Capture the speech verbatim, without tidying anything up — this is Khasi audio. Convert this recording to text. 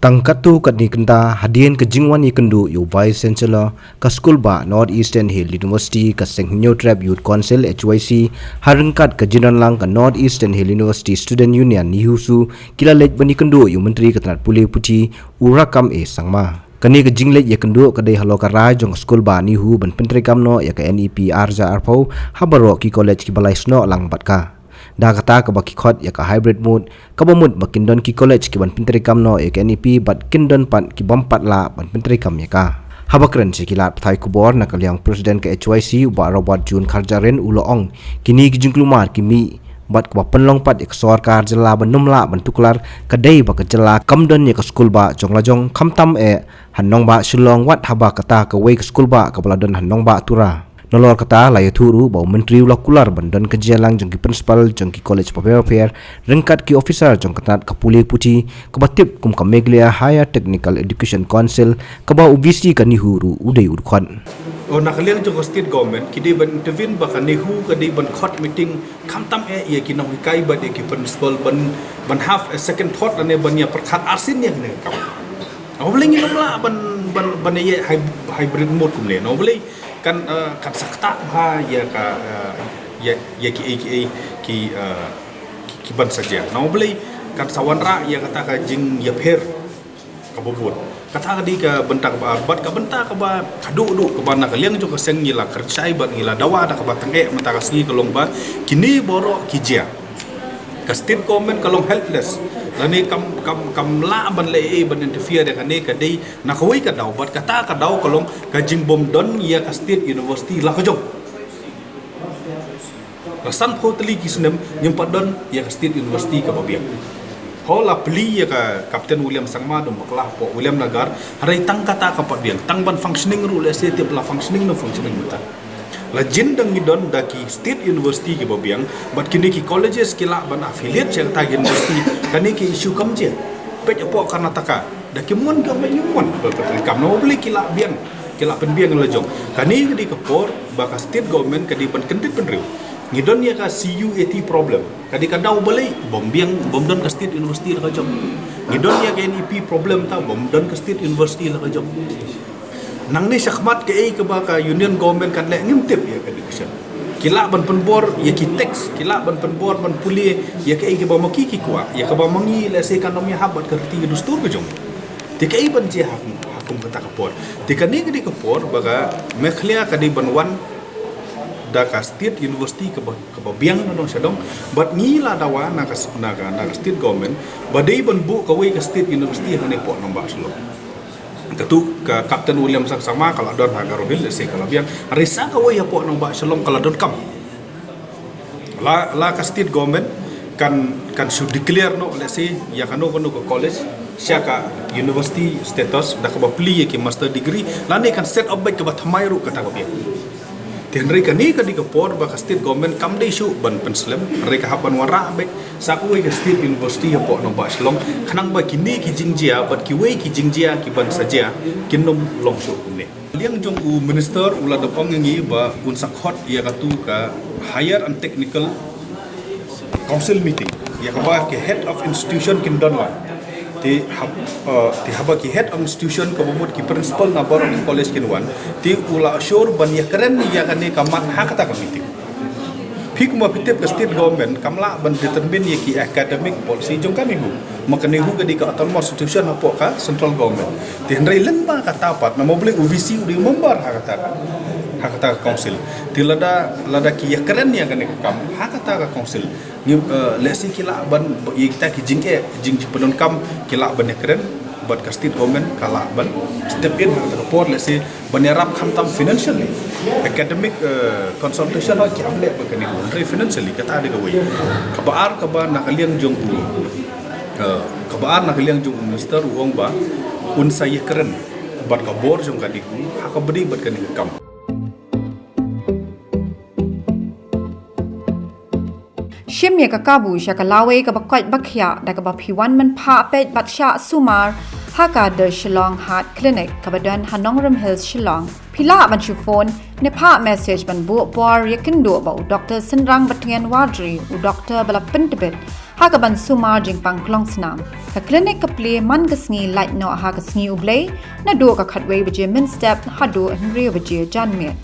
Tang katto katne kynta hadien ka jingwan ïakynduh ïa u Vice Chancellor ka skulbah North Eastern Hill University, ka Seng Hynñiewtrep Youth Council, H Y C, ha ryngkat ka jingdonlang ka North Eastern Hill University Student Union, NEHUSU, ki la leit ban ïakynduh ïa u Myntri ka tnad pule puthi, u Rakkam A Sangma. Kane ka jingleit ïakynduh ka dei halor ka rai jong ka skulbah NEHU ban pyntreikam noh ïa ka N E P ar hajar arphew ha baroh ki college kiba la ïasnoh lang bad ka. Da kata kaba ki khot ïa ka hybrid mode, kaba mut ba kin don ki college kiban pyntreikam noh ïa ka N E P bad kin don pat ki bym pat lah ban pyntreikam ïa ka. Haba kren sha ki lad pathai khubor na ka liang u President ka H Y C, u Bah Robert June Kharjahrin, u la ong, kine ki jingkulmar ki mih bad kaba pynlong pat ïa ka sorkar jylla ban ym lah ban tuklar ka dei ba ka jylla kam don ïa ka skulbah jong la jong, khamtam eh ha nongbah Shillong, wat haba kata kawei ka skulbah kaba la don ha nongbah Tura. Nalor kata, la ïathuh ruh ba u Myntri u la kular ban don ka jingïalang jong ki principal jong ki college bapher bapher ryngkat ki officer jong ka tnad ka pule puthi kaba tip kum ka Meghalaya Higher Technical Education Council, kaba u V C ka NEHU ruh u dei u dkhot. O, na ka liang jong ka state government ki dei ban intervene ba ka NEHU ka dei ban khot meeting khamtam eh ïa ki nonghikai bad ïa ki principal ban, ban have a second thought lane ban ïa pyrkhat arsien ïa kane ka kam. Naba balei ngin ym lah ban, ban, ban ïa hy-, hybrid mode kumne? Naba balei kan, eh, kan sa ktah bha ïa ka, eh, ïa, ïa ki, eh, ki, eh, ki, eh, ki, ki ban sa jia? Naba balei kan sa wanrah ïa kata ka jingïapher kaba bun? Kata ka dei ka bynta kaba ar, bad ka bynta kaba haduh duh kaba na ka liang jong ka seng ngi la kren shai bad ngi la dawa da kaba tyngeh mynta ka sngi ka long ba kine baroh ki jia. Ka state government ka long helpless lane kam, kam, kam lah ban leh ei ban interfere ïa kane, ka dei na kawei ka daw, bad kata ka daw ka long ka jingbym don ïa ka state university la ka jong. La sanphew tylli ki snem ngim pat don ïa ka state university kaba biang. Ho la plie ïa ka Captain William Sangma da ym bakla hapoh Williamnagar, hynrei tang kata kam pat biang, tang ban functioning ruh lehse tip la functioning ne functioning mynta. La jin dang ngi don da ki state university kiba biang, bad kine ki colleges ki lah ban affiliate sha kata ka university, kane ka issue kam jia. Peit hapoh Karnataka, da kim wan ka, ngim wan ba pyntreikam, naba balei ki lah biang, ki lah pynbiang la jong. Kane ka dei ka por ba ka state government ka dei ban kyndit bynriew. Ngi don ïa ka C U E T problem, ka dei ka daw balei bym biang, bym don ka state university la ka jong. Ngi don ïa ka N E P problem, ta bym don ka state university la ka jong. Nangne shakhmat kaei kaba ka union government kan leh ngim tip ïa ka education. Ki lah ban pynbor ïa ki tax, ki lah ban pynbor ban pule ïa kaei kaba ma ki ki kwah, ïa kaba ma ngi lehse kan ym ïahap bad ka riti ka dustur ka jong. Te kaei ban jia ha kum, ha kum kata ka por? Te kane ka dei ka por ba ka Meghalaya ka dei ban wan da ka state university kaba, kaba biang na dong sha dong, bad ngi la dawa na ka, na ka, na ka state government ba dei ban buh kawei ka state university hangne hapoh nongbah Shillong. Katu ka Captain William Sangma ka la don ha Garo Hills, lehse ka la biang. Hynrei sa kawei hapoh nongbah Shillong ka la donkam. La, la ka state government kan, kan shu declare noh lehse ïa kano kano ka college sha ka university status da kaba plie ïa ki master degree, lane kan set up beit kaba thymmai ruh kata ka biang. Te hynrei kane ka dei ka por ba ka state government kam dei shuh ban pynslem, hynrei ka hap ban wanrah beit sa kawei ka state university hapoh nongbah Shillong, khnang ba kine ki jingjia bad kiwei ki jingjia kiban sa jia kin ym long shuh kumne. Liang jong u minister u la dep ong ïa ngi ba un sa khot ïa katu ka higher and technical council meeting, ïa kaba ki head of institution kin don lang. Te hab-, eh, te haba ki head of institution kaba mut ki principal na baroh ki college kin wan, te u la assure ban ïakren ïa kane ka mat ha kata ka meeting. Phi kumba phi tip ka state government kam lah ban determine ïa ki academic policy jong ka NEHU. Ma ka NEHU ka dei ka autonomous institution hapoh ka central government. Te hynrei lyngba kata pat, naba balei u V C u dei u member ha kata ka, ha kata ka council. Te lada, lada ki ïakren ïa kane ka kam ha kata ka council, ngi, eh, lehse ki lah ban, ïa kita ki jingeh, jingjia pyndonkam ki lah ban ïakren bad ka state government ka lah ban step in ha kata ka por, lehse ban ïarap khamtam financially. Academic, eh, consultation hooid ki hap leh bad ka NEHU, hynrei financially kata dei kawei. Kaba ar kaba na ka liang jong u, eh, kaba ar na ka liang jong u minister u ong ba un sa ïakren bad ka bor jong ka NEHU ha kaba dei bad kane ka kam. Shim ïa ka kabu sha ka lawei kaba koit ba khiah da kaba phi wan ban phah peit bad shah sumar ha ka The Shillong Heart Clinic kaba don ha Nongrum Hills, Shillong. Phi lah ban shu phone ne phah message ban buh por ïakynduh bad u Doktor Synrang Batngen Wadri, u doktor ba la pyntbit Ha kaban sumar jingpang klongsnam, ka klinik ka plie man ka sngi lait noh ha ka sngi u Blei naduh ka khatwei baje mynstep haduh hynriew baje janmiet.